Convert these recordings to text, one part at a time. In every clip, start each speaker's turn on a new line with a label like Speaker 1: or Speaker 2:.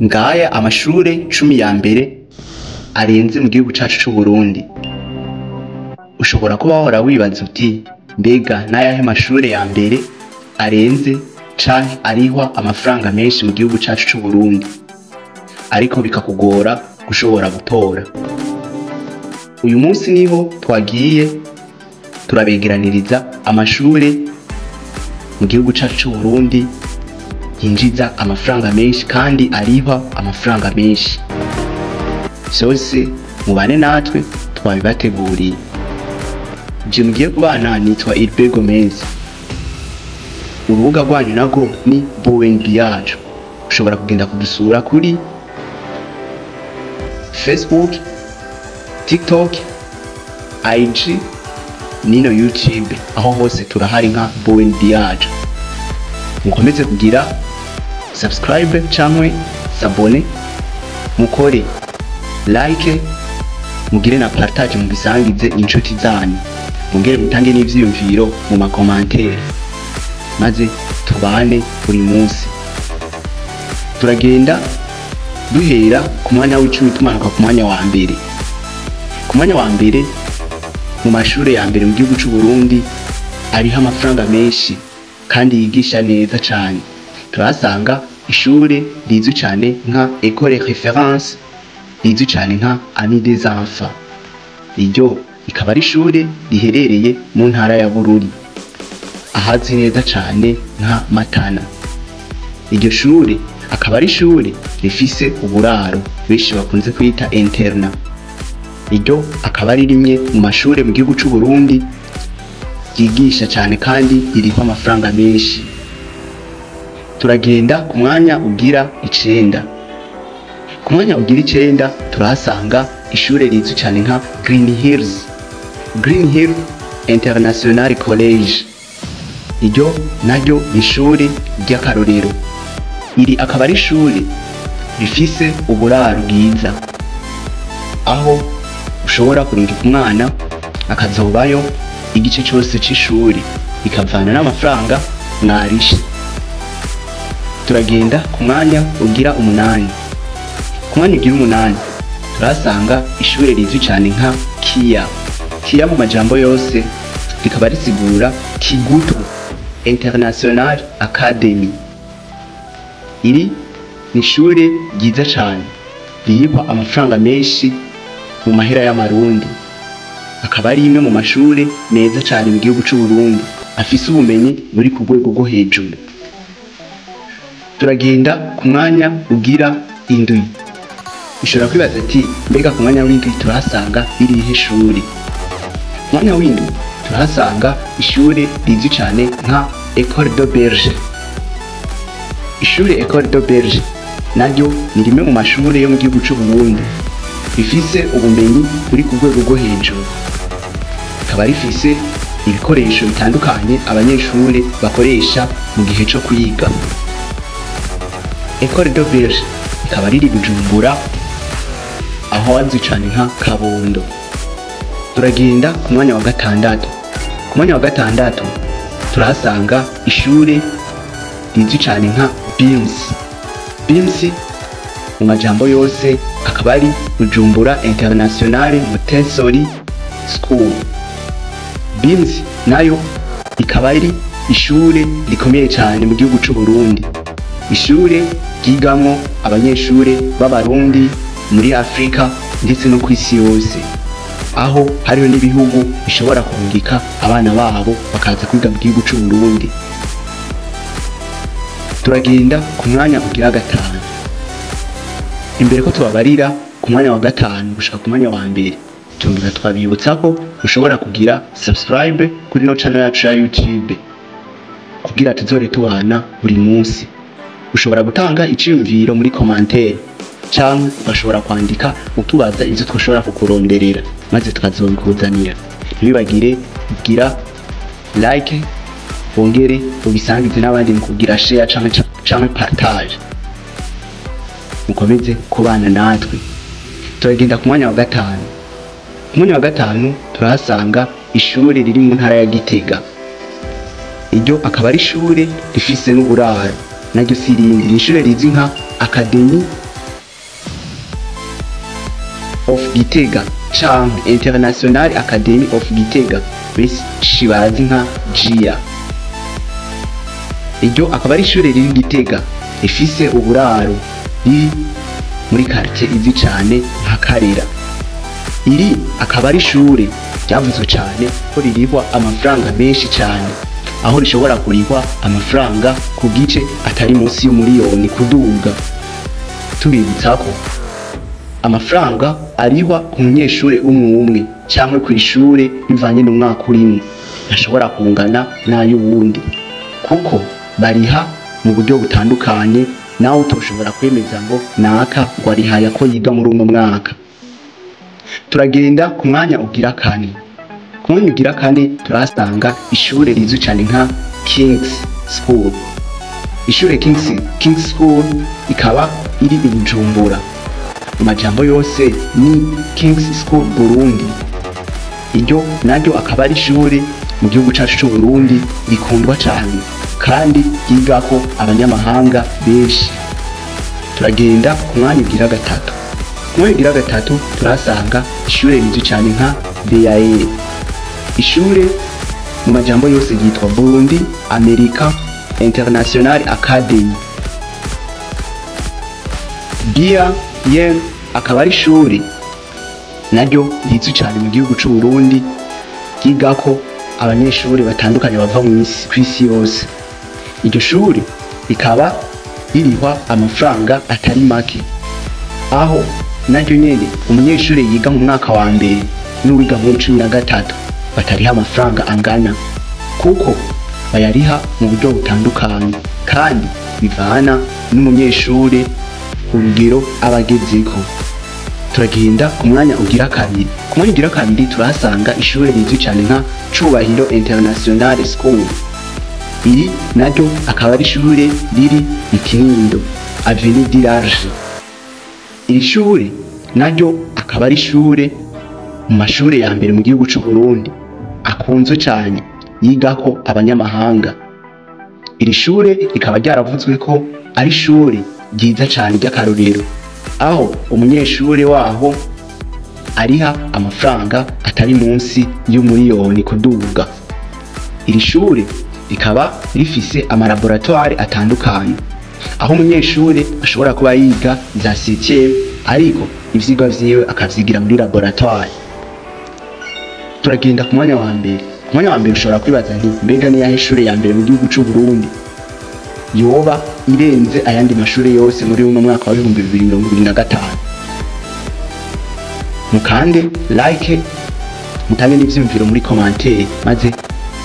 Speaker 1: Ngaya amashure 10 ya mbere arenze mu gihugu cacu c'u Burundi. Ushobora kuba wahora wibaza uti mbega n'ayahe mashure ya mbere arenze canke arihwa amafaranga menshi mu gihugu cacu c'u Burundi, ariko bikakugora gushobora gutora. Uyu munsi niho twagiye turabegeraniriza amashure mu gihugu cacu c'u Burundi yinjiza amafaranga menshi kandi arihwa amafaranga menshi. Vyose mubane natwe twabibateguriye. Je mugiye kubana nitwa Ilbe Gomez. Urubuga rwanyu narwo ni BNB yacu. Ushobora kugenda kudusura kuri Facebook, TikTok, IG nino YouTube, aho hose turahari nka BNB yacu. Mukomeze kugira subscribe canke s'abonner, mukore like, mugire na partage, mubisangize inshuti zanyu, mungere mutange n'ivyiyumviro mu makomantere, maze tubane buri munsi. Turagenda duhera ku mwanya w'icumi tumanuka ku mwanya wa mbere. Ku mwanya wa mbere mu mashure ya mbere mu gihugu c'u Burundi ariho amafaranga menshi kandi yigisha neza cane, turahasanga ishure rizwi cane nka Ecole Référence, rizwi cane nka Amis des Enfants. Iryo rikaba ari ishure riherereye mu ntara ya Bururi, ahazwi neza cane nka Matana. Iryo shure akaba ari ishure rifise uburaro benshi bakunze kwita internat. Iryo akaba ari rimwe mu mashure mu gihugu c'u Burundi ryigisha cane kandi ririhwa amafaranga menshi. Turagenda ku mwanya ugira 9. Ku mwanya ugira 9 turahasanga ishure rizwi cane nka Green Hills, Green Hill International College. Iryo naryo ni ishure ry'akarorero. Iri akaba ari ishure rifise uburaro bwiza, aho ushobora kurungika umwana akazobayo igice cose c'ishuri, bikavana n'amafaranga mwarishe. Turagenda ku mwanya ugira 8. Ku mwanya ugira 8 turahasanga ishure rizwi cane nka KIA. KIA mu majambo yose rikaba risigura Kigutu International Academy. Iri ni ishure ryiza cane ririhwa amafaranga menshi mu mahera y'amarundi, akaba ari imwe mu mashure meza cane mu gihugu c'u Burundi afise ubumenyi buri ku rwego rwo hejuru. Turagenda ku mwanya ugira 7. Ushobora kwibaza ati mbega ku mwanya w'indwi turahasanga irihe shure? Ku mwanya w'indwi turahasanga ishure rizwi cane nka Ecole de Berge. Ishure Ecole de Berge naryo ni rimwe mu mashure yo mu gihugu c'u Burundi rifise ubumenyi buri ku rwego rwo hejuru, rikaba rifise ibikoresho bitandukanye abanyeshure bakoresha mu gihe co kwiga. Ecole de Berge rikaba riri Bujumbura, aho hazwi cane nka Kabondo. Turagenda ku mwanya wa 6. Ku mwanya wa 6 turahasanga ishure rizwi cane nka BIMS. BIMS mu majambo yose akaba ari Bujumbura International Montessori School. BIMS nayo ikaba ari ishure rikomeye cane mu gihugu c'u Burundi, ishure ryigamwo abanyeshure b'abarundi muri Afrika ndetse no kw'isi yose, aho hariho n'ibihugu bishobora kurungika abana babo bakaza kwiga mu gihugu c'u Burundi. Turagenda ku mwanya ugira 5. Imbere ko tubabarira ku mwanya wa 5 gushika ku mwanya wa mbere, turongera twabibutsa ko ushobora kugira subscribe kuri no channel yacu ya YouTube kugira tuzore tubana buri munsi. Ushobora gutanga iciyumviro muri commentaire, canke ugashobora kwandika utubaza ivyo twashobora kukuronderera, maze tukazobikuzanira. Ntibibagire kugira like, wongere ubisangize n'abandi mu kugira share canke partage. Mukomeze kubana natwe. Turagenda ku mwanya wa 5. Ku mwanya wa 5 turahasanga ishure riri mu ntara ya Gitega. Iryo akaba ari ishure rifise n'uburaro, naryo si irindi, ni ishure rizwi nka Académie of Gitega canke International Academy of Gitega, benshi bazi nka GIA. Iryo akaba ari ishure riri Gitega, rifise uburaro, riri muri quartier izwi cane nka Karera. Iri akaba ari ishure ryavuzwe cane ko ririhwa amafaranga menshi cane, aho rishobora kurihwa amafaranga ku gice atari munsi y'umuriyoni kuduga. Tubibutsa ko amafaranga arihwa ku munyeshure umwe umwe canke kw'ishure bivanye n'umwaka urimwo ntashobora kungana n'ay'uwundi, kuko bariha mu buryo butandukanye, nawe utoshobora kwemeza ngo naka ngo arihaya ko yiga muri uno mwaka. Turagenda ku mwanya ugira kane. Ku mwanya ugira kane turahasanga ishure rizwi cane nka King's School. Ishure King's School ikaba iri i Bujumbura. Mu majambo yose ni King's School Burundi. Iryo naryo akaba ari ishure mu gihugu cacu c'u Burundi rikundwa cane kandi ryigako abanyamahanga benshi. Turagenda ku mwanya ugira gatatu. Ku mwanya ugira gatatu turahasanga ishure rizwi cane nka BAE. Ishure mu majambo yose ryitwa Burundi America International Academy. BAE akaba ari ishure naryo rizwi cane mu gihugu c'u Burundi, ryigako abanyeshuri batandukanye bava kw'isi yose. Iryo shure rikaba ririhwa amafaranga atari make, aho naryo nyene umunyeshure yiga mu mwaka wa mbere n'uwiga mu 13 batariha amafaranga angana, kuko bayariha mu buryo butandukanye kandi bivana n'umunyeshure urugero aba agezeko. Turagenda ku mwanya ugira kabiri. Ku mwanya ugira kabiri turahasanga ishure rizwi cane nka Cubahiro International School. Iri naryo akaba ari ishure riri mu Kinindo, Avenue du Large. Iri shure naryo akaba ari ishure mu mashure ya mbere mu gihugu c'u Burundi akunzwe cane, yigako abanyamahanga. Iri shure rikaba ryaravuzwe ko ari ishure ryiza cane ry'akarorero, aho umunyeshure waho ariha amafaranga atari munsi y'umuriyoni kuduga. Iri shure rikaba rifise amalaboratoire atandukanye, aho umunyeshure ashobora kuba yiga za septième ariko ivyigwa vyiwe akavyigira muri laboratoire. Turagenda ku mwanya wa mbere. Ku mwanya wa mbere ushobora kwibaza nti mbega ni yahe shure ya mbere mu gihugu c'u Burundi yoba irenze ayandi mashure yose muri uno mwaka wa 2025? Mukande like, mutange n'ivyiyumviro muri commentaire, maze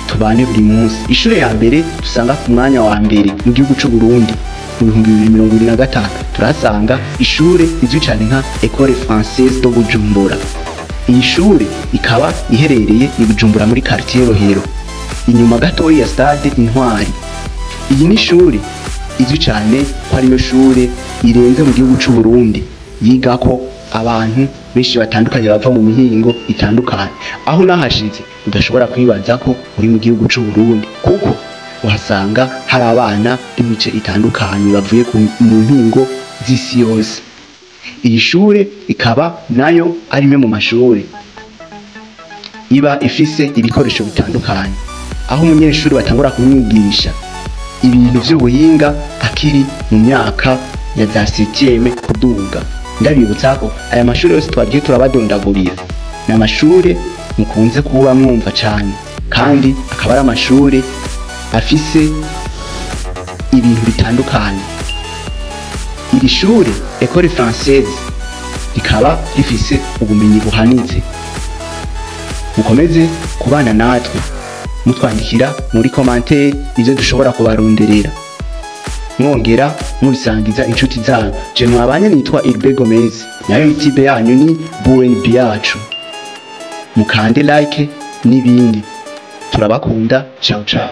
Speaker 1: tubane buri munsi. Ishure ya mbere dusanga ku mwanya wa mbere mu gihugu c'u Burundi mu 2025 turasanga ishure rizwi cane nka École Française de Bujumbura. Iyi shure ikaba iherereye i Bujumbura muri quartier Rohero, inyuma gatoyi ya stade Intwari. Iyi ni ishure izwi cane ko ariyo shure irenze mu gihugu c'u Burundi, yigako abantu benshi batandukanye bava mu mihingo itandukanye, aho unahashize udashobora kwibaza ko uri mu gihugu c'u Burundi, kuko uhasanga hari abana b'imice itandukanye bavuye mu mpingo z'isi yose. Iyi shure ikaba nayo ari imwe mu mashure iba ifise ibikoresho bitandukanye, aho umunyeshuri batangura kumwigisha ibintu vy'ubuhinga akiri mu myaka ya za septième kuduga. Ndabibutsa ko aya mashure yose twagiye turabadondagurira ni amashure mukunze kuba mwumva cane, kandi akaba ari amashure afise ibintu bitandukanye. Iri shure École Française rikaba rifise ubumenyi buhanitse. Mukomeze kubana natwe, mutwandikira muri commentaire ivyo dushobora kubaronderera, mwongera mubisangiza inshuti zanyu. Je mwabanye nitwa Ilbe Gomez, nayo YouTube yanyu ni BNB yacu. Mukande like n'ibindi. Turabakunda, ciao ciao.